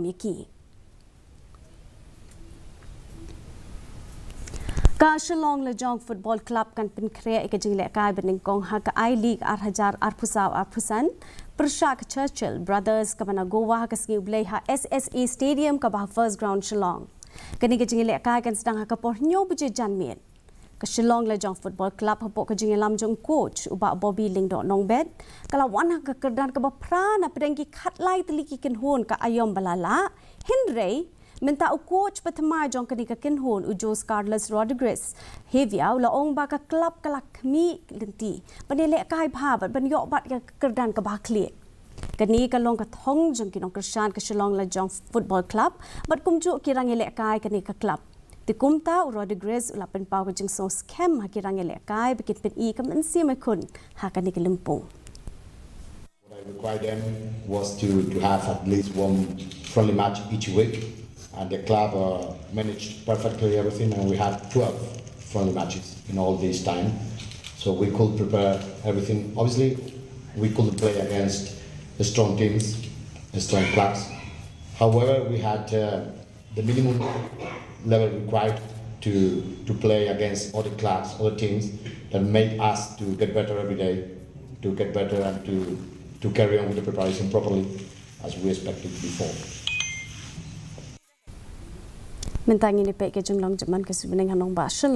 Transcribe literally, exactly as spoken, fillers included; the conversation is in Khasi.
ïa ki. Ka Shillong Lajong Football Club kan pynkhreh ïa ka jinglehkai banyngkong ha ka I-League ar hajar arphew saw arphew san pyrshah ka Churchill Brothers kaba na Goa ha ka sngi U Blei ha S S A Stadium kaba ha First Ground Shillong. Kane ka jinglehkai kan sdang ha ka por hynñiew baje janmiet. Ka Shillong Lajong Football Club hapoh ka jingïalam jong u coach u Bah Bobby Lyngdoh Nongbet ka la wan ha ka kyrdan kaba phra na pdeng ki khatlai tylli ki kynhun ka aïom ba la lah. Hynrei mynta u coach ba thymmai jong kane ka kynhun u Jose Carlos Rodriguez Hevia u la ong ba ka club ka la khmih lynti ban ïalehkai bha bad ban ïoh bat ïa ka kyrdan kaba ha khlieh. Kane ka long ka thong jong ki nongkyrshan ka Shillong Lajong Football Club bad kumjuh ki rangïalehkai kane ka club. Te kumta u Rodriguez u la pynpaw ka jingsngewskhem ha ki rangïalehkai ba kin pyni ka mynsiem khun ha kane ka lympung. What I required them was to, to have at least one friendly match each week, and the club uh, managed perfectly everything, and we had twelve friendly matches in all this time. So we could prepare everything. Obviously, we couldn't play against the strong teams, the strong clubs. However, we had uh, the minimum level required to, to play against other clubs, other teams that made us to get better every day, to get better and to, to carry on with the preparation properly as we expected before. Mynta ngin ïa peit ka jinglong jingman ka Suiñbneng ha nongbah Shillong.